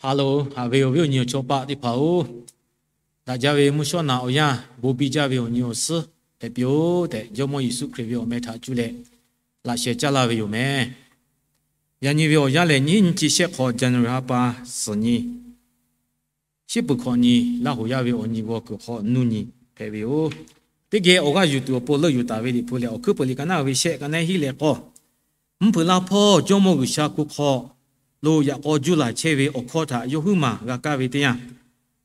Ha loˬ, haꞈ ve awˬ viˉ awˬ nyi awˬ chawˇ paˆ teˇ hpaˍ-oˬ, daꞈ jaˇ ve mvuhˇ shawˉ naꞈ awˬ yanˇ bon biˇ jaˇ ve awˬ nyi awˬ suhˉ hpehꞈ piˇ-oˆ tehꞈ, Jawˇmawˇ Yeˍsuˆ Hkriꞈ ve awˬ meh htaꞈ cuˇ leh laꞈ sheh caˇ laˇ ve yoˬ meh. Yaꞈ nyi ve awˬ yanˇ lehˬ, nyiˇ nyi chi shehˆ hk'aw January ha pa suhˍ nyi, shiˉ peuˬ hkawꞈ nyi, Laˇ hoꞈ yaˇ ve awˬ nyi g'aw kuiˬ hk'aw nuˇ nyi hpehꞈ ve yoˬ. Teˇ geh awˬ g'aˇ yuˬ tuˬ awˬ pon leuˆ yuˬ taˍ ve Liꞈ hpu lehˬ, Awˬ hkuiˉ peuˬ liꞈ ka naˉ ve shehˆ ka nehˉ hiˉ leh k'awˇ, mvuhˇ hpeuꞈ laˇ hpawˇ Jawˇmawˇ G'uiˬsha hko hk'aw lo yaꞈ k'aw juˇ laˬ chehˇ ve awˬ hkawˇ htaꞈ yawˇ huiˉ maˬ g'a kaˇ ve teˇ yanˇ,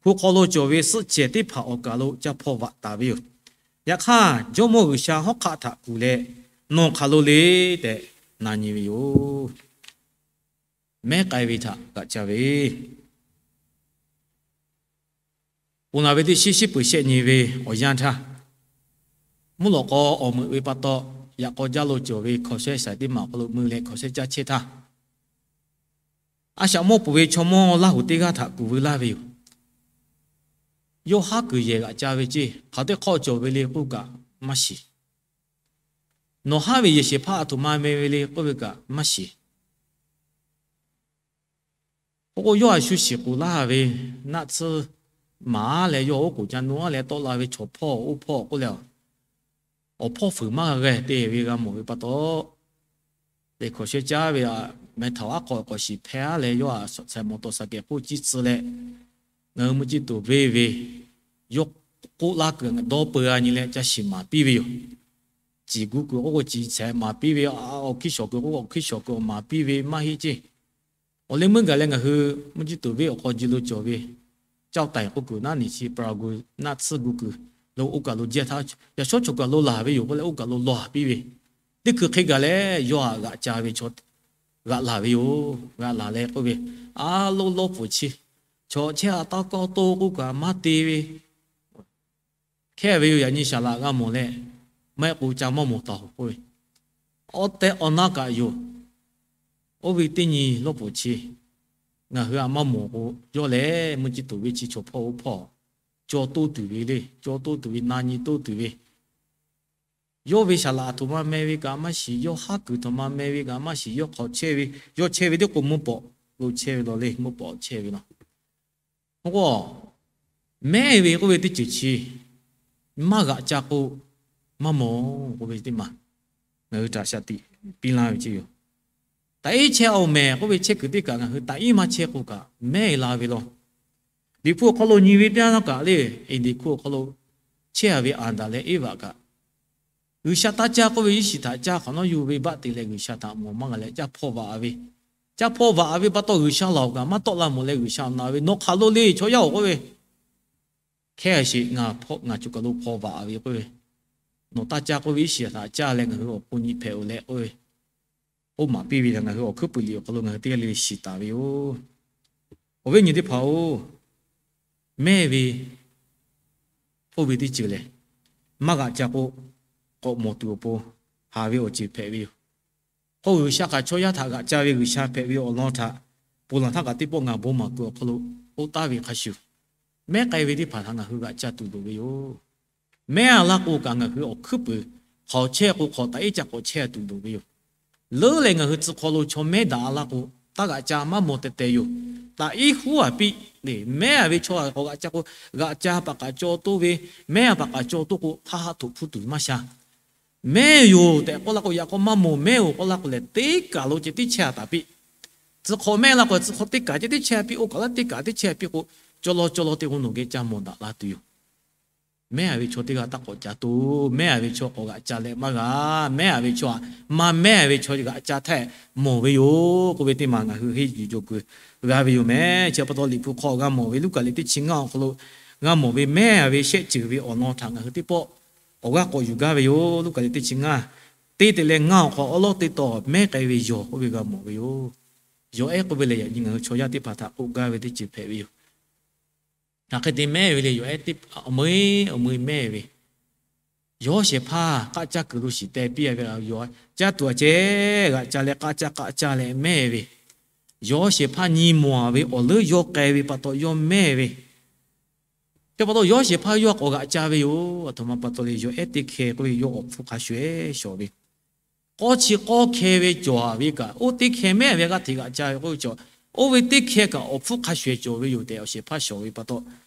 hko hk'aw lo cawˬ ve suhˆ cehˬ teˇ hpaˍ awˬ kaˬ lo ca hpaw vaꞈ taˍ ve yoˬ. Yaꞈ hk'aˇ, Jawˇmawˇ G'uiˬsha hawˉ hk'aˆ htaꞈ kuˬ leh, Nawˬ hk'aˬ lo le tehꞈ na nyi ve yoˬ. Mehˉ k'ai ve htaꞈ g'aꞈ ca ve. Ponˬ laˬ ve teˇ shiˉ shiˉ peuˬ shehˆ nyi ve awˬ yanˇ htaˇ, mvuhˇ lawꞈ k'aw awˬ meuꞈ ve pa taw, yaꞈ k'aw jaˇ lo cawˬ ve hkawnˍ shehˇ shaiˍ teˇ maˬ awˬ hk'aw lo mui leh hkawnˍ shehˇ caˇ chehˇ htaˇ, a shaꞈ mawˇ peuˬ ve chaw mawˇ Laˇ hoꞈ teˇ g'aˇ htaꞈ kuˬ veu laˇ ve yoˬ. Yawˇ haˉ kuiˬ yehˬ g'aꞈ ca ve ceˇ, hk'aˬ teˇ hk'awˇ cawˬ ve le k'oˆ kaꞈ maˇ shiˍ. Nawˬ haˉ ve yehˬ shehˍ hpaˇ aˬ htoꞈ ma meh ve le k'oˆ ve kaꞈ maˇ shiˍ. K'o k'o, yawˇ a shu shiˍ k'oˍ laˇ ve naˆ tsuhˇ maˍ leh, yawˇ oˉ k'oˍ ca nu-a leh tawˆ la ve chaw hpawˇ oˇ hpawˇ k'oˆ leh, awˬ hpawˇ fuiˍ maˇ g'a g'a te ve g'a mawˬ ve pa taw, teꞈ hkawnˍ shehˇ caˇ ve a, meh htaꞈ aˉ k'aw k'awꞈ shiˍ hpehˇ-a leh, yawˇ a shawˍ tsuhꞈ mawˬ tawˍ shaˍ kehˬ k'oˆ ciˇ tcuh leh, ngaˬ hui mvuhˇ ciˇ tuˬ venˇ ve yawˇ k'oˆ laˇ kuiˬ dawˇ peu-a nyi leh ca shiˍ maˍ piˇ ve yoˬ. Ciˍ gu kuiˬ k'oˆ k'o, ciˍ tsuhꞈ maˍ piˇ ve, awˬ hkiˇ shawˍ kuiˬ k'oˆ k'o, awˬ hkiˇ shawˍ kuiˬ awˬ maˍ piˇ ve maˇ heˆ ceˇ. Awˬ leh meuˇ gaˬ leh ngaˬ hui mvuhˇ ciˇ tuˬ venˇ awˬ hk'aw ji lo cawˬ ve เจ้าไต่ k'oˆ kuiˬ, naˆ niˬ chi pra gu, naˆ tsuhˇ gu kuiˬ lo oˇ kaˬ lo jehˇ htaˇ, yaꞈ shawˉ chaw kaˬ lo laˬ ve yoˬ k'oˆ leh, oˇ kaˬ lo lawˬ piˇ ve, teˇ hkui hk'e gaˬ leh yawˇ htaꞈ g'aꞈ ca ve chaw g'aꞈ laˬ ve yoˬ. G'aꞈ laˬ leh k'oˆ ve, A loˇ, lawˇ pfuhˍ chi chaw chehˇ-a taˇ kawˆ toˇ k'oˆ kaꞈ maˇ te ve, hkehˇ ve yoˬ. Yaꞈ nyi saˍ laꞈ g'a mawˬ leh, maˇ heˆ k'o ca maˇ mawˬ taˍ-oˬ k'oˆ ve, Awˬ tehˬ awˬ na kaꞈ yoˬ. Oˇ ve teˇ nyi lawˇ pfuhˍ chi ngaˬ hui a maˇ mawˬ k'o, yawˇ lehˬ mvuhˇ ciˇ tuˬ venˇ chi chaw hpawˇ oˇ hpawˇ caw toˇ tuˬ ve le, caw toˇ tuˬ ve, na nyi toˇ tuˬ ve, yawˇ ve saˍ laꞈ aˬ htoꞈ ma meh ve kaꞈ maˇ shiˍ, yawˇ haˉ kuiˬ htoꞈ ma meh ve kaꞈ maˇ shiˍ, yawˇ hk'aw chehˇ ve, yawˇ chehˇ ve teˇ k'o mvuhˇ pawꞈ lo chehˇ ve law le, mvuhˇ pawꞈ chehˇ ve law. K'o, mehˉ ve k'oˆ ve teˇ ceuˬ chi maˇ g'aꞈ ca k'o, maˇ mawˬ k'oˆ ve teˇ maˬ ngaˬ hui htaꞈ shaˍ tiꞈ piˇ laˇ ve ceˇ yoˬ. Taꞈ iˉ chehˇ-oˬ mehˍ k'oˆ ve chehˇ kuiˬ teˇ kaꞈ ngaˬ hui taꞈ iˉ maˇ chehˇ k'o kaꞈ mehˉ la ve law. Liꞈ hpu awˬ hk'aw lo nyi ve teˇ yanˇ kaꞈ le, eˍ, Liꞈ hpu awˬ hk'aw lo chehˇ-a ve Aˍdanˍ leh Eˇvaꞈ kaꞈ, G'uiˬsha taˇ caˇ k'oˆ ve iˉ shiˍ htaꞈ caˇ hk'awꞈ nawˉ yuˬ ve baˆ te leh G'uiˬsha htaꞈ mawˬ maˇ g'a leh caˇ hpawˇ vaꞈ ve, caˇ hpawˇ vaꞈ ve pa taw G'uiˬsha laˬ-oˬ kaꞈ maˇ tawˆ la mawˬ leh G'uiˬsha na ve, Nawˬ hk'aˬ lo le chaw yaˇ-oˬ k'oˆ ve, Hkehˇ sheˍ, ngaˬ hpawˇ ngaˬ cawˬ kaˬ lo hpawˇ vaꞈ ve k'oˆ ve, Nawˬ taˇ caˇ k'oˆ ve iˉ shiˍ htaꞈ caˇ leh ngaˬ hui awˬ pon nyi hpehꞈ-oˬ leh k'oˆ ve, oˇ maˍ piˇ ve htaꞈ ngaˬ hui awˬ hkuiˉ puiˍ liꞈ awˬ hk'aw lo ngaˬ hui teˇ g'aˇ le le shiˍ taˍ ve yoˬ. Awˬ viˉ nyi teˇ hpaˍ-oˬ, mehˉ ve k'oˆ ve teˇ ceuˬ lehˬ, maˇ g'aꞈ ca k'o, k'awꞈ mawˬ tuˬ awˬ pon haˍ ve awˬ ceuˬ hpehꞈ ve yoˬ. K'o G'uiˬsha kaꞈ chaw yaˇ htaꞈ g'aꞈ ca ve G'uiˬsha hpehꞈ ve awˬ lawn htaꞈ ponˬ laˬ htaˇ kaꞈ teˇ pawˆ ngaˬ bon maˍ kuiˬ awˬ hk'aw lo k'oˆ taˍ ve hk'a shuˍ, mehˉ k'ai ve teˇ hpaˍ htaꞈ ngaˬ hui g'aꞈ ca tuˬ loˍ ve yoˬ. Mehˉ-a laˇ k'o kaꞈ ngaˬ hui awˬ hkuiˉ puiˍ hk'aw chehˇ k'o hk'aw taꞈ iˉ ca k'awꞈ chehˇ tuˬ loˍ ve yoˬ. Leuˉ leh ngaˬ hui tcuh hk'aw lo chaw mehˉ daꞈ-a laˇ k'o, taˇ g'aꞈ ca maˇ mawˬ tehˬ tehˬ yoˬ. Taꞈ iˉ huˉ-a piˇ le, mehˉ-a ve chaw k'awꞈ g'aꞈ ca k'o, g'aꞈ ca pa k'aꞈ caw toˇ ve, mehˉ-a pa k'aꞈ caw toˇ k'o, haˆ haˆ htoꞈ hpuˇ tuˬ maˇ sha. Mehˉ yoˬ tehꞈ k'oˆ laˇ k'o, yaꞈ k'aw maˇ mawˬ, mehˉ-oˬ k'oˆ laˇ k'o lehˬ, teˇ kaˬ lo ceh tiˉ chehˇ-a taˍ piˇ. Tcuh hk'aw mehˉ laˇ k'o, tcuh hk'aw teˇ kaˬ ceh tiˉ chehˇ piˇ, oˇ kaˬ laˇ teˇ kaˬ tiˉ chehˇ piˇ k'o, caw law caw law te k'o nawˬ geh ca mawˬ daꞈ la tuˬ yoˬ. Mehˉ-a ve chaw teˇ g'aˇ taˇ k'awꞈ ca toˇ, mehˉ-a ve chaw k'awꞈ g'aꞈ ca leh maˇ g'a, mehˉ-a ve chaw htaꞈ maˇ mehˉ-a ve chaw g'aꞈ ca htaˇ mawˬ ve yoˬ k'oˆ ve teˇ maˬ ngaˬ hui henˇ yuˬ jawˬ kuiˬ g'a ve yoˬ meh. Chi pa taw Liꞈ hpu hk'aw g'a mawˬ ve Luˉkaꞈ liꞈ teˇ chi ngaˇ awˬ hk'aw lo g'a mawˬ ve mehˉ-a ve shehˆ ceuˬ ve awˬ lawn htaꞈ ngaˬ hui teˇ pawˆ awˬ g'aˇ k'awꞈ yuˬ gaˇ ve yoˬ. Luˉkaꞈ liꞈ teˇ chi ngaˇ, teˇ te leh ngaˇ awˬ hk'aw awˉ lawˉ teˇ taw mehˉ k'ai ve yawˬ k'oˆ ve g'a mawˬ ve yoˬ. Yawˬ ehˉ k'oˆ ve lehˬ, yaꞈ nyi ngaˬ hui chaw yaˇ teˇ hpaˍ htaꞈ k'oˆ gaˇ ve teˇ ceuˬ hpehꞈ ve yoˬ. Hk'aˬ hk'e te mehˉ ve le, yawˬ ehˉ teˇ hpaˍ awˬ meuˇ awˬ meuˇ mehˉ ve, yawˬ shehˍ hpaˇ k'aˆ caˇ kuiˬ lo shiˍ teh piˇ ve, yawˬ caˇ tuˬ a ceh g'aꞈ ca leh k'aˆ caˇ k'aˆ caˇ leh mehˉ ve, yawˬ shehˍ hpaˇ nyi mawˬ-a ve awˬ leuˉ yawˇ k'ai ve pa taw yawˇ mehˉ ve, chi pa taw yawˬ shehˍ hpaˇ yawˇ k'awꞈ g'aꞈ ca ve yoˬ. Aˬ htoꞈ ma pa taw le, yawˬ ehˉ teˇ hkeh k'oˆ ve yawˇ awˬ hpfuhˇ hk'a shuˍ-ehˉ shawˍ ve, k'awˇ chi k'awˇ hkeh ve cawˬ-a ve kaꞈ, oˇ teˇ hkeh mehˉ ve g'aˇ hteꞈ g'aꞈ ca ve k'oˆ ve cawˬ. Oˇ ve teˇ hkeh kaꞈ awˬ hpfuhˇ hk'a shuˍ shuˍ cawˬ ve yoˬ tehꞈ awˬ shehˍ hpaˇ shawˍ ve pa taw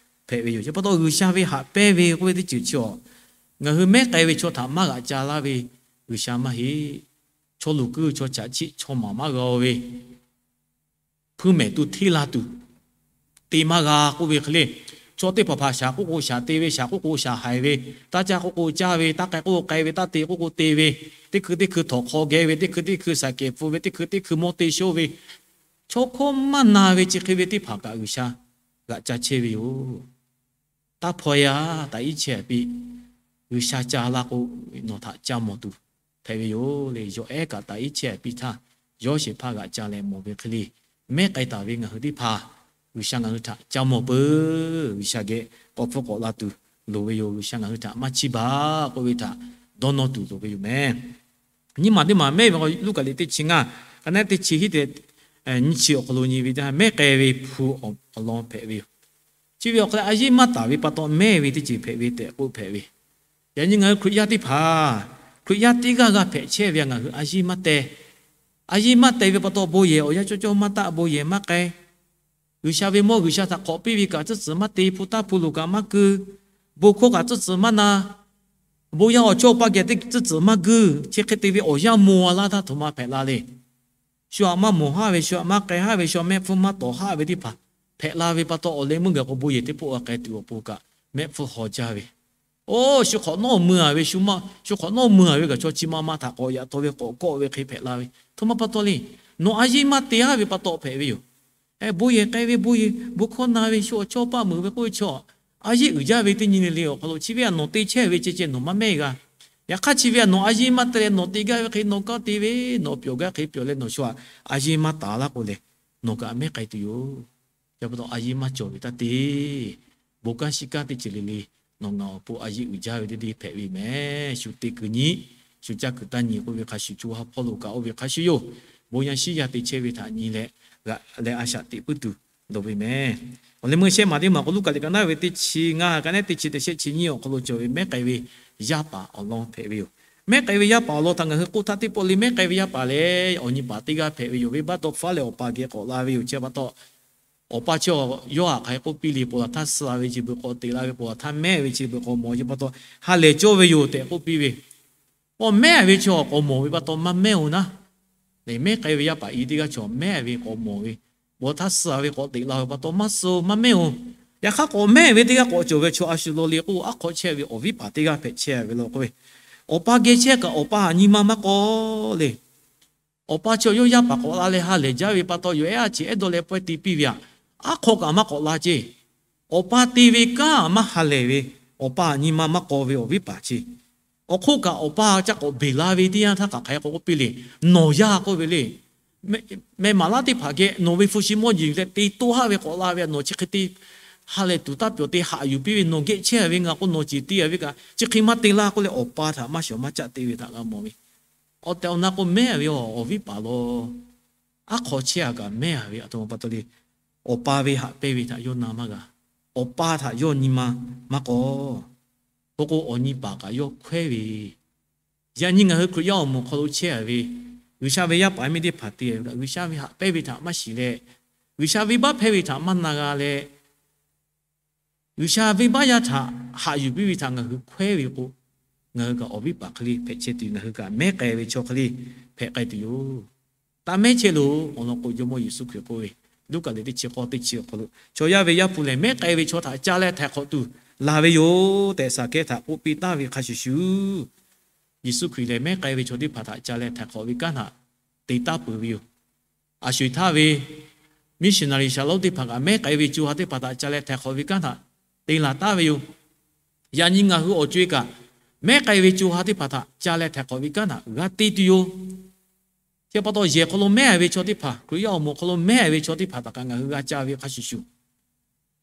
hpehꞈ ve yoˬ. Chi pa taw G'uiˬsha ve haꞈ pehnˇ ve k'oˆ ve teˇ ceuˬ chi awˬ, ngaˬ hui mehˉ k'ai ve chaw htaꞈ maˇ g'aꞈ ca laˇ ve G'uiˬsha maˇ heˆ. Chaw luˬ kuiˇ chaw chaꞈ chiˆ chaw maˍ maˇ g'a ve, hpuiˇ mehˍ tuˬ hteˇ la tuˬ te maˇ g'a k'oˆ ve hk'e le. Chaw teˇ hpaˍ hpaˍ shaˍ k'oˆ k'o shaˍ te ve, shaˍ k'oˆ k'o shaˍ haiˬ ve, taˇ caˇ k'oˆ k'o caˇ ve, taˇ k'ai k'oˆ k'o k'ai ve, taˇ te k'oˆ k'o te ve, teˇ hkui teˇ hkui htawnˍ hk'aw geh ve, teˇ hkui teˇ hkui shaˍ kehˍ pfuh ve, teˇ hkui teˇ hkui mawˇ te shonˇ ve, chaw hkawˇ maˇ na ve chi hk'e ve teˇ hpaˍ kaꞈ G'uiˬsha g'aꞈ ca chehˇ ve yoˬ. Taˇ hpaw-e-a, taꞈ iˉ chehˇ-a piˇ. G'uiˬsha ca laˇ k'o, nawˬ htaꞈ ca mawˬ tuˬ hpehꞈ ve yoˬ le. Yawˬ ehˉ kaꞈ taꞈ iˉ chehˇ-a piˇ htaˇ, yawˇ shehˍ hpaˇ g'aꞈ ca leh mawˬ ve hk'e le, mehˉ k'ai taˍ ve ngaˬ hui teˇ hpaˍ G'uiˬsha ngaˬ hui htaꞈ ca mawˬ peuˬ. G'uiˬsha geh k'awꞈ hpfuhˇ k'awꞈ la tuˬ loˍ ve yoˬ. G'uiˬsha ngaˬ hui htaꞈ maˇ chiˇ baˬ k'oˆ ve htaꞈ dawˇ nawˇ tuˬ loˍ ve yoˬ meh. Nyiˇ maˬ teˇ maˬ mehˉ ve Luˉkaꞈ liꞈ teˇ chi ngaˇ, ka naˉ teˇ chi hiˉ te nyiˇ chi awˬ hk'aw lo nyi ve teˇ ha mehˉ k'ai ve hpu awˬ lawn hpehꞈ ve yoˬ. Chi ve awˬ hk'aw lo a yiˇ maˇ taˍ ve pa taw mehˉ ve teˇ ceuˬ hpehꞈ ve tehꞈ k'oˆ hpehꞈ ve. Yaꞈ nyi ngaˬ hui Hkriꞈ yaˇ teˇ hpaˍ, Hkriꞈ yaˇ teˇ g'aˇ g'a hpehꞈ chehˇ ve ngaˬ hui a yiˇ maˇ teh. A yiˇ maˇ teh ve pa taw bon yehˬ awˬ yanˇ cawˇ cawˇ maˇ taˆ, bon yehˬ maˇ k'ai. G'uiˬsha ve mawˇ G'uiˬsha htaꞈ hk'awꞈ piˇ ve kaꞈ tcuhˉ tcuhˍ maˇ te, hpu taˇ hpu loˍ kaꞈ maˇ keu, bon hkawˇ kaꞈ tcuhˉ tcuhˍ maˇ na, bon yaˇ awˬ chawˇ awˬ paˇ geh teˇ tcuhˉ tcuhˍ maˇ guiˇ, chi hk'e te ve awˬ yanˇ maw a laˇ htaˇ htoꞈ ma hpehꞈ la le. Shu htaꞈ maˇ mawˬ haˉ ve, shu htaꞈ maˇ k'ai haˉ ve, shu htaꞈ mehˆ hpfuhˇ maˇ tawˍ haˉ ve teˇ hpaˍ hpehꞈ la ve pa taw, awˬ leh meuˇ gaˬ k'o bon yehˬ teˇ pawˆ g'a k'ai tuˬ awˬ pon kaꞈ mehˆ hpfuhˇ haw jaˇ ve. Oˇ, shu hk'awꞈ nawˉ mui-a ve, shu ma, shu hk'awꞈ nawˉ mui-a ve kaꞈ chaw chi ma ma htaꞈ k'awꞈ yaꞈ taw ve k'awꞈ kawˆ ve hk'e hpehꞈ la ve. Htoꞈ ma pa taw le, nawˬ a yiˇ maˇ te haˉ ve pa taw hpehꞈ ve yoˬ. Bon yehˬ k'ai ve, bon yehˬ bon hkawˇ na ve, shu awˬ chawˇ paˆ meuˍ ve k'oˆ ve chaw, a yiˇ uiˍ jaˇ ve teˇ nyi le le awˬ hk'aw lo chi ve htaꞈ nawˬ te chehˇ ve ceh ceh nawˬ maˇ mehˉ g'a. Yaꞈ hk'aˇ chi ve htaꞈ nawˬ a yiˇ maˇ te leh nawˬ te gaˇ ve hk'e nawˬ kanˉ te ve, nawˬ pyawˬ gaˇ hk'e pyawˬ leh nawˬ shu htaꞈ a yiˇ maˇ taˍ laˇ k'o lehˬ, nawˬ kaꞈ mehˉ k'ai tuˬ yoˬ. Chi pa taw a yiˇ maˇ cawˬ ve taˇ te. Bon kanˉ shiˉ kanˉ teˇ ceuˬ le le, nawˬ ngaˬ awˬ pon a yiˇ uiˍ jaˇ ve teˇ deˇ hpehꞈ ve meh. Shu te kuiˬ nyi, shu caˇ kuiˬ taˇ nyi k'oˆ ve hk'a shuˍ, co ha hpawˇ lo kaꞈ oˇ ve hk'a shuˍ yoˬ. Bon yaˇ shiˉ yaˇ te chehˇ ve htaꞈ nyi leh, g'aꞈ leh a shaꞈ teꞈ puiˉ tuˬ loˍ ve meh. Awˬ leh meuˇ shehˆ maˬ teˇ maˬ k'o Luˉkaꞈ liꞈ ka naˉ ve teˇ chi ngaˇ, ka naˉ teˇ chi te shehˆ chi nyiˇ awˬ hk'aw lo cawˬ ve mehˉ k'ai ve yaˇ paˍ awˬ lawn hpehꞈ ve yoˬ. Mehˉ k'ai ve yaˇ paˍ awˬ lawn htaꞈ ngaˬ hui k'oˆ htaˇ teˇ pawˆ le mehˉ k'ai ve yaˇ paˍ lehˬ, awˬ nyi paˍ teˇ g'aˇ hpehꞈ ve yoˬ. Venˇbaˆ dawˇ hpfuhˇ leh awˬ pa geh k'awꞈ la ve yoˬ. Chi pa taw, awˬ pa chi yawˇ htaꞈ hk'aˬ hk'e k'oˆ piˇ le, ponˬ laˬ htaˇ suh la ve chi beuꞈ k'awꞈ teꞈ la ve, ponˬ laˬ htaˇ mehˉ ve chi beuꞈ k'awꞈ mawˬ ve pa taw, ha lehˬ cawˇ ve yoˬ tehꞈ k'oˆ piˇ ve. K'awꞈ mehˉ ve chaw k'awꞈ mawˬ ve pa taw maˇ mehˉ-oˬ naˉ. Lehˬ mehˉ k'ai ve yaˇ paˍ i teˇ g'aˇ chaw mehˉ ve k'awꞈ mawˬ ve, ponˬ laˬ htaˇ suh ve k'awꞈ teꞈ la ve pa taw maˇ suh-oˬ, maˇ mehˉ-oˬ. Yaꞈ hk'aˇ k'awꞈ mehˉ ve teˇ g'aˇ k'awꞈ cawˬ ve chaw a shu law le k'o, aˉ hk'aw chehˇ ve awˬ viˉ paˍ teˇ g'aˇ hpehꞈ chehˇ ve law k'oˆ ve, awˬ pa geh chehˇ kaꞈ awˬ pa htaꞈ nyi ma maˇ k'aw le. Awˬ pa chaw yawˇ yaˇ paˍ k'awꞈ la leh ha lehˬ jaˇ ve pa taw, yawˬ ehˉ a ciˍ ehˉ dawˇ leh pawehˇ te piˇ ve aꞈ, aˉ hk'aw kaꞈ maˇ k'awꞈ la ceˇ. Awˬ pa te ve kanˉ maˇ ha lehˬ ve, awˬ pa htaꞈ nyi ma maˇ k'aw ve awˬ viˉ paˍ ceˇ. Awˬ hk'oˆ kaꞈ awˬ pa caˇ k'awꞈ beˬ la ve teˇ yanˇ htaˇ hk'aˬ hk'e k'oˆ piˇ le, nawˬ yaˇ k'oˆ ve le. Meh maˍ laˇ teˇ hpaˍ geh nawˬ ve hpu shi mawˇ jeˬ leh te toˇ haˆ ve k'awꞈ la ve, nawˬ chi hk'e te ha lehˬ tuˬ taˇ pyawˬ te haꞈ yuˬ piˇ ve, nawˬ geh chehˇ ve ngaˬ k'o nawˬ ceˬ te ve kaꞈ chi hk'e maˇ te laˇ k'oˆ leh awˬ pa htaꞈ maˇ shawˍ maˇ caˆ te ve htaꞈ g'a mawˬ ve. Awˬ tehˬ awˬ na k'o mehˉ ve awˬ viˉ paˍ law, aˉ hk'aw chehˇ a kaꞈ mehˉ a ve aˬ htoꞈ ma pa taw le. Awˬ pa ve haꞈ pehnˇ ve htaꞈ yawˇ na maˇ g'a. Awˬ pa htaꞈ yawˇ nyi ma maˇ k'aw. K'o k'o awˬ nyi paˍ kaꞈ yawˇ hkawehˇ ve. Yaꞈ nyi ngaˬ hui Hkriꞈ yaˇ awˬ moˍ hk'aw lo chehˇ a ve, G'uiˬsha ve yaˇ paˍ miˇ teˇ hpaˍ te a ve kaꞈ G'uiˬsha ve haꞈ pehnˇ ve htaꞈ maˇ shiˍ leh, G'uiˬsha venˇbaˆ hpehˇ ve htaꞈ maˇ na g'a leh, G'uiˬsha venˇbaˆ yaˇ htaꞈ haꞈ yuˬ piˇ ve htaꞈ ngaˬ hui hkawehˇ ve k'o, ngaˬ hui kaꞈ awˬ viˉ paˍ hk'e le hpehꞈ chehˇ tuˬ, ngaˬ hui kaꞈ mehˉ k'ai ve chaw hk'e le hpehꞈ k'ai tuˬ yoˬ. Taˇ mehˉ chehˇ loˬ. Awˬ lawn k'o Jawˇmawˇ Yeˍsuˆ Hkriꞈ k'oˆ ve, Luˉkaꞈ liꞈ teˇ chi k'awˇ teˇ chi awˬ hk'aw lo, chaw yaˇ ve Yaˇ hpu lehˬ mehˉ k'ai ve chaw htaꞈ ca leh htaiˍ hk'awꞈ tuˬ laˬ ve yoˬ tehꞈ Saˍkehˇ htaꞈ k'oˆ piˇ taˍ ve hk'a shuˍ shuˍ, Yeˍsuˆ Hkriꞈ lehˬ mehˉ k'ai ve chaw teˇ hpaˍ htaꞈ ca leh htaiˍ hk'awꞈ ve kanˉ htaꞈ te taˍ peuˬ ve yoˬ. A sho eˬ htaˇ ve missionary shaˍlonˉ teˇ hpaˍ kaꞈ mehˉ k'ai ve co ha teˇ hpaˍ htaꞈ ca leh htaiˍ hk'awꞈ ve kanˉ htaꞈ te laˬ taˍ ve yoˬ. Yaꞈ nyi ngaˬ hui awˬ co e kaꞈ, mehˉ k'ai ve co ha teˇ hpaˍ htaꞈ ca leh htaiˍ hk'awꞈ ve kanˉ htaꞈ g'a te tuˬ yoˬ. Chi pa taw yehˬ hk'aw lo mehˉ ve chaw teˇ hpaˍ, Hkriꞈ yaˇ awˬ moˍ hk'aw lo mehˉ ve chaw teˇ hpaˍ htaꞈ kaꞈ ngaˬ hui g'a ca ve hk'a shuˍ shuˍ,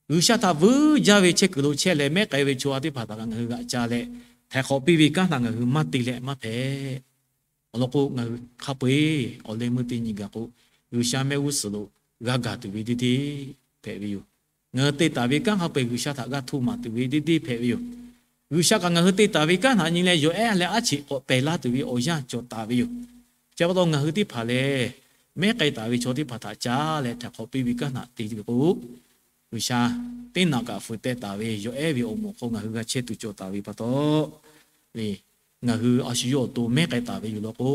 G'uiˬsha htaꞈ vuiˇ jaˇ ve chehˇ kuiˬ lo chehˇ leh mehˉ k'ai ve co ha teˇ hpaˍ htaꞈ kaꞈ ngaˬ hui g'a ca leh htaiˍ hk'awꞈ piˇ ve kanˉ htaꞈ ngaˬ hui maˇ te leh maˇ hpehꞈ. Awˬ lawn k'o ngaˬ hui hk'a peu eˬ awˬ leh meuˇ teˇ nyi gaˬ k'o, G'uiˬsha mehˆ g'uˇ suhˍ lo g'a gaˬ tuˬ ve deˇ deˇ hpehꞈ ve yoˬ. Ngaˬ hui te taˍ ve kanˉ hk'a peu eˬ G'uiˬsha htaꞈ g'a hto maˍ tuˬ ve deˇ deˇ hpehꞈ ve yoˬ. G'uiˬsha kaꞈ ngaˬ hui te taˍ ve kanˉ htaꞈ nyi leh yawˬ ehˉ leh aˉ cheꞈ k'awꞈ pehˬ laˇ tuˬ ve awˬ yanˇ cawˬ taˍ ve yoˬ. Chi pa taw ngaˬ hui teˇ hpaˍ lehˬ, mehˉ k'ai taˍ ve chaw teˇ hpaˍ htaꞈ caˉ leh htaiˍ hk'awꞈ piˇ ve kanˉ htaꞈ te ve k'o, G'uiˬsha teˇ naꞈ kaꞈ fuiˍ teh taˍ ve yawˬ ehˉ ve awˬ moˍ hk'aw ngaˬ hui g'a chehˇ tuˬ cawˬ taˍ ve pa taw, le, ngaˬ hui a shu yawˇ awˬ to mehˉ k'ai taˍ ve yoˬ law k'o,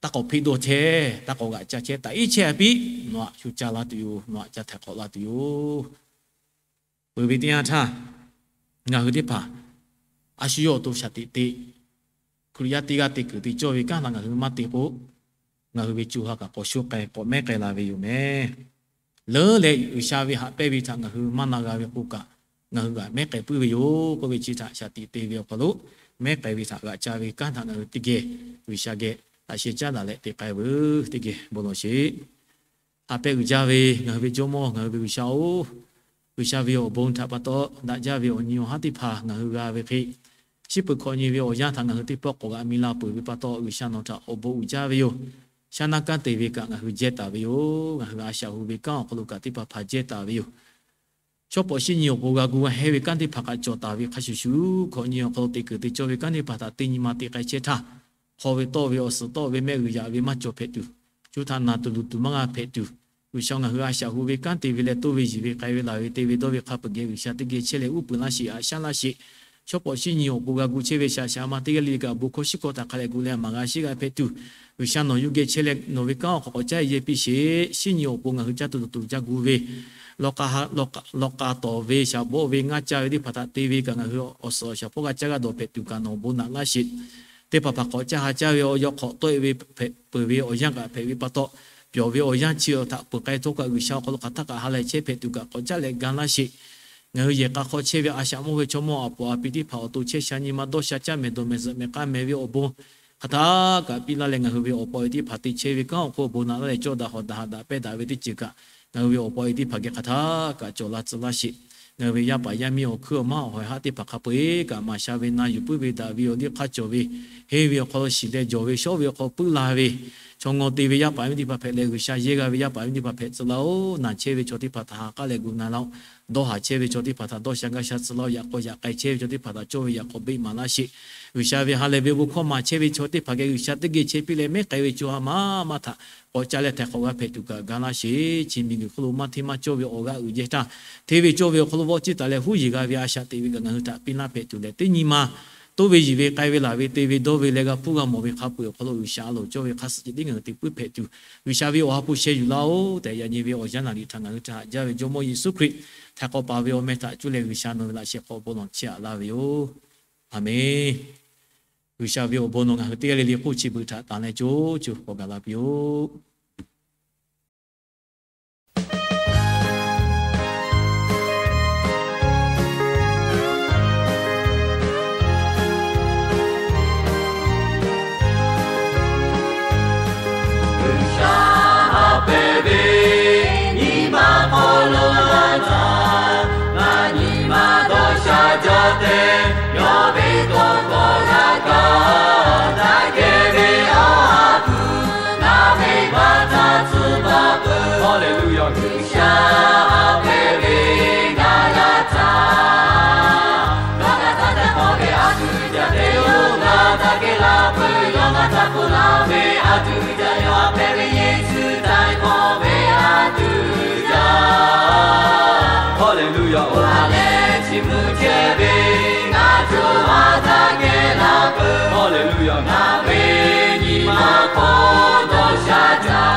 taˇ k'awꞈ hpeˆ dawˇ chehˇ, taˇ k'awꞈ g'aꞈ caˇ chehˇ, taꞈ iˉ chehˇ a piˇ nawˬ aꞈ shu ca la tuˬ yoˬ, nawˬ aꞈ ca htaiˍ hk'awꞈ la tuˬ yoˬ. Peuˬ ve teˇ yanˇ htaˇ, ngaˬ hui teˇ hpaˍ a shu yawˇ awˬ to shaˍ tiꞈ te, Hkriꞈ yaˇ teˇ g'aˇ te kuiˬ te cawˇ ve kanˉ htaꞈ ngaˬ hui maˇ te k'o, ngaˬ hui ve co ha kaꞈ k'awꞈ sho k'ai k'awꞈ mehˉ k'ai la ve yoˬ meh. Leuˉ leh G'uiˬsha ve haꞈ pehnˇ ve htaꞈ ngaˬ hui maˇ na g'a ve k'o kaꞈ, ngaˬ hui g'aꞈ mehˉ k'ai puiˉ ve yoˬ k'oˆ ve chi htaꞈ shaˍ tiꞈ te ve awˬ hk'aw lo, mehˉ k'ai ve htaꞈ g'aꞈ ca ve kanˉ htaꞈ ngaˬ hui teˇ geh G'uiˬsha geh laꞈ sheh caˉ daꞈ leh te k'ai veuˬ. Teˇ geh bon lawˬ sheˍ. Haꞈ pehˇ uiˍ jaˇ ve ngaˬ hui ve Jawˇmawˇ, ngaˬ hui ve G'uiˬsha-oˬ, G'uiˬsha ve awˬ bon htaꞈ pa taw daꞈ jaˇ ve awˬ nyi awˬ haˉ teˇ hpaˍ ngaˬ hui g'a ve hk'e, shiˉ peuˬ hkawꞈ nyi ve awˬ yanˇ htaꞈ ngaˬ hui teˇ pawˆ k'awꞈ g'aꞈ mi la peuˬ ve pa taw, G'uiˬsha nawˬ htaꞈ awˬ bon uiˍ jaˇ ve yoˬ. Shaˉ naˆ kanˉ te ve kaꞈ ngaˬ hui jehˇ taˍ ve yoˬ. Ngaˬ hui a shaꞈ hu ve kanˉ awˬ hk'aw lo kaꞈ teˇ hpaˍ hpaˍ jehˇ taˍ ve yoˬ. Shawˉ pawꞈ shinˉ nyi awˬ pon g'a gu g'a hehˇ ve kanˉ teˇ hpaˍ kaꞈ cawˬ taˍ ve hk'a shuˍ shuˍ, hkawꞈ nyi awˬ hk'aw lo teꞈ kuiˬ te cawˇ ve kanˉ teˇ hpaˍ htaꞈ teˇ nyi ma te k'ai chehˇ htaˇ, hk'aw ve tawˆ ve awˬ suhˍ tawˆ ve mehˆ g'uiˬ yaꞈ ve maˇ cawˬ hpehꞈ tuˬ, co htaꞈ naˬ tuˬ luˬ tuˬ maˇ g'a hpehꞈ tuˬ, G'uiˬsha ngaˬ hui a shaꞈ hu ve kanˉ te ve leh toˇ ve yiˬ ve k'ai ve laˬ ve te ve dawˇ ve hk'a peuˬ geh G'uiˬsha teˇ geh chehˇ leh uˉ peunˍ laˇ sheˍ, aꞈ shaˉ laˇ sheˍ. Shawˉ pawꞈ shinˉ nyi awˬ pon g'a gu chehˇ ve shaˍ shaˍ ma teˇ g'aˇ le le kaꞈ bon hkawˇ shiˉ hkawˇ htaꞈ hk'a leh gu leh maˍ g'a sheˉ g'a hpehꞈ tuˬ, G'uiˬsha nawˬ yawˇ geh chehˇ leh nawˬ ve kanˉ awˬ hk'aw k'awꞈ caˇ yehˇ piˇ sheˍ. Shinˉ nyi awˬ pon ngaˬ hui caˇ tuˬ dawˬ tuˬ ca gu ve, lawˬ k'a tawˍ ve, shaˍ bawˆ ve, ngaˇ caˇ ve teˇ hpaˍ htaꞈ te ve kaꞈ ngaˬ hui awˬ suhˍ awˬ shaˍ hpawˇ g'a caˇ g'a dawˬ hpehꞈ tuˬ kaꞈ nawˬ bon naꞈ laˇ sheˍ. Teˇ hpaˍ hpaˍ k'awꞈ caˇ ha caˇ ve awˬ yaw hk'awꞈ tawˆ e ve hpehꞈ peuˬ ve awˬ yanˇ kaꞈ hpehꞈ ve pa taw, pyawˬ ve awˬ yanˇ chi htaꞈ peuˬ k'ai htawˇ kaꞈ G'uiˬsha awˬ hk'aw lo hk'aˬ htaˇ kaꞈ ha lehˬ chehˇ hpehꞈ tuˬ kaꞈ k'awꞈ caˇ leh ga laˇ sheˍ. Ngaˬ hui yehˬ k'a hk'aw chehˇ ve a shaꞈ mawˇ ve chaw mawˇ aˬ poˍ aˬ pi teˇ hpaˍ awˬ to chehˇ sha nyi ma dawˇ sha caˇ mehˍ dawˬ mehˍ zuhꞈ mehˍ k'a mehˍ ve awˬ bon hk'aˬ htaˇ kaꞈ piˇ laˇ leh ngaˬ hui ve awˬ pa awˬ e teˇ hpaˍ te chehˇ ve kanˉ awˬ hk'oˆ bon naꞈ laˇ leh cawˇ daꞈ hawˍ daꞈ haꞈ daꞈ pehˇ daꞈ ve teˇ ceuˬ kaꞈ ngaˬ hui ve awˬ pa awˬ e teˇ hpaˍ geh hk'aˬ htaˇ kaꞈ cawˬ la tcuh laˇ sheˍ. Ngaˬ hui ve yaˇ paˍ yaˇ miˇ awˬ hkuiˉ awˬ maˇ awˬ hawˍ haˉ teˇ hpaˍ hk'a peu-eˬ kaꞈ maˍ sha ve na yuˬ puiˉ ve daꞈ ve awˬ liˇ hk'aˇ cawˬ ve, henˇ ve awˬ hk'aw lo shiˍ leh jawˬ ve shawˉ ve awˬ hk'aw puiˉ la ve, chaw ngaw te ve yaˇ paˍ miˇ teˇ hpaˍ hpehꞈ leh G'uiˬsha yehˇ g'a ve yaˇ paˍ miˇ teˇ hpaˍ hpehꞈ tcuh laˇ-oˬ. Naˬ chehˇ ve chaw teˇ hpaˍ htaꞈ ha k'aˉ leh gu na laˇ-oˬ. Dawˇ haˍ chehˇ ve chaw teˇ hpaˍ htaꞈ dawˇ sha gaˇ sha tcuh laˇ-oˬ. Yaꞈ k'aw yaꞈ k'ai chehˇ ve chaw teˇ hpaˍ htaꞈ cawˇ ve yaꞈ k'aw beˆ maˍ laˇ sheˍ. G'uiˬsha ve ha lehˬ ve bon hkawˇ maˍ chehˇ ve chaw teˇ hpaˍ geh G'uiˬsha teˇ geh chehˇ piˇ leh mehˉ k'ai ve co ha ma maˇ htaꞈ k'awꞈ caˇ leh htaiˍ hk'awꞈ g'a hpehꞈ tuˬ kaꞈ ga laˇ sheˍ. Chi miˬguiˬ hk'oˆ lo maˇ hteˇ maˇ cawˇ ve awˬ g'aˇ uiˍ jehˇ htaˇ, hteˇ ve cawˇ ve awˬ hk'aw lo vawˆ ciˇ taˍ leh huˉ yeˬ g'a ve a shaꞈ teꞈ ve kaꞈ ngaˬ hui htaꞈ piˇ laˇ hpehꞈ tuˬ leh teˇ nyi ma toˇ ve yiˬ ve k'ai ve laˬ ve te ve dawˇ ve leh g'a hpuˇ g'a mawˬ ve hk'a peu-eˬ awˬ hk'aw lo G'uiˬsha a loˍ cawˇ ve hk'a suhˍ ceh tiˉ ngaˬ hui te puiˉ hpehꞈ tuˬ, G'uiˬsha ve awˬ ha hpu sheh yuˬ laˇ-oˬ tehꞈ yaꞈ nyi ve awˬ yanˇ naˍ riˍ htaꞈ ngaˬ hui htaꞈ haꞈ jaˇ ve Jawˇmawˇ Yeˍsuˆ Hkriꞈ htaiˍ hk'awꞈ paˍ ve awˬ meh htaꞈ cuˇ leh G'uiˬsha nawˬ ve laꞈ sheh hk'aw bon lawˬ chehˇ aꞈ laˇ ve yoˬ. Aˬmenˍ. G'uiˬsha ve awˬ bon nawˬ ngaˬ hui teˇ g'aˇ le le hk'oˆ chi beuꞈ htaꞈ tanˍ leh co co k'awꞈ gaˬ la piˇ-oˆ. G'uiˬsha haꞈ pehnˇ ve nyi ma hk'aw lo laˇ htaˇ, ngaˬ nyi ma dawˇ sha jaˇ tehꞈ yawˇ ve tawˇ hkawˇ g'a kaˇ. Daꞈ kehˬ ve Awˬ ha hpu ngaˬ ve baˆ htaꞈ tcuh baˬ peuˬ. Haˍleˍluˆyaˬ. G'uiˬsha haꞈ pehnˇ ve ngaˬ g'a htaˇ, yawˇ g'a htaˇ teˇ hk'awꞈ ve a tuˬ jaˇ tehꞈ yawˇ g'a htaˇ kehˬ la peuˬ. Yawˇ g'a htaˇ k'oˆ laˇ ve a tuˬ jaˇ, yawˇ haꞈ pehnˇ ve Yeˍsuˆ htaiˍ hk'awꞈ ve a tuˬ jaˇ. Haˍleˍluˆyaˬ. Oˇ ha lehˬ chi mvuh chehˇ ve ngaˬ co ha htaˇ kehˬ la peuˬ. Haˍleˍluˆyaˬ. Ngaˬ ve nyi ma hk'aw dawˇ sha jaˇ.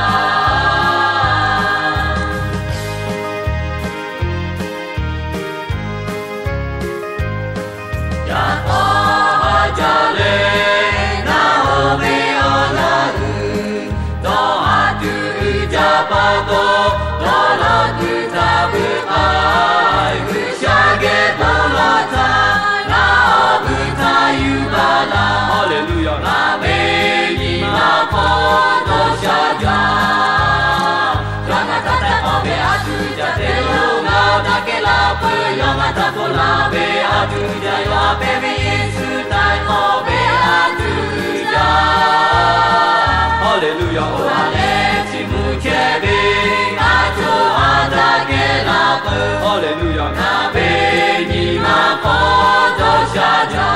Yaꞈ k'aw haꞈ jaˇ leh, naˬ oˇ ve awˬ laˇ uiˍ dawˇ haꞈ tuˬ uiˍ jaˇ pa taw, dawˇ law tuˬ htaꞈ vuiˬ k'ai, G'uiˬsha geh bon lawˬ htaˇ, ngaˬ awˬ vuiˬ htaꞈ yuˬ baˬ laˇ. Haˍleˍluˆyaˬ. Ngaˬ ve nyi ma hk'aw dawˇ sha jaˇ. Yawˇ g'a htaˇ teˇ hk'awꞈ ve a tuˬ jaˇ tehꞈ yawˇ g'a htaˇ kehˬ la peuˬ. Yawˇ g'a htaˇ k'oˆ laˇ ve a tuˬ jaˇ, yawˇ haꞈ pehnˇ ve Yeˍsuˆ htaiˍ hk'awꞈ ve a tuˬ jaˇ. Haˍleˍluˆyaˬ. Oˇ ha lehˬ chi mvuh chehˇ ve ngaˬ co ha htaˇ kehˬ la peuˬ. Haˍleˍluˆyaˬ. Ngaˬ ve nyi ma hk'aw dawˇ sha jaˇ.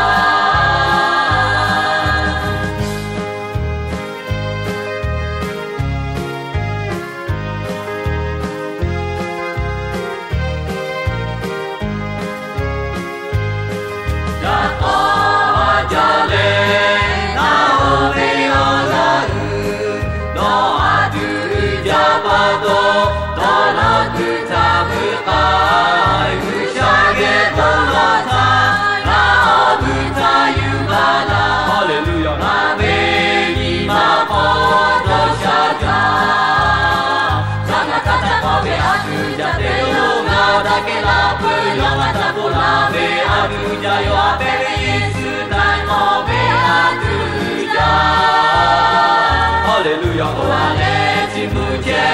Hk'e la peuˬ, yawˇ maˇ ca k'oˆ la ve a tuˬ jaˇ, yawˇ a pehˉ ve Yeˍsuˆ na k'awꞈ ve a tuˬ jaˇ. Haˍleˍluˆyaꞈ. Oˇ a leh chi beuꞈ chehˇ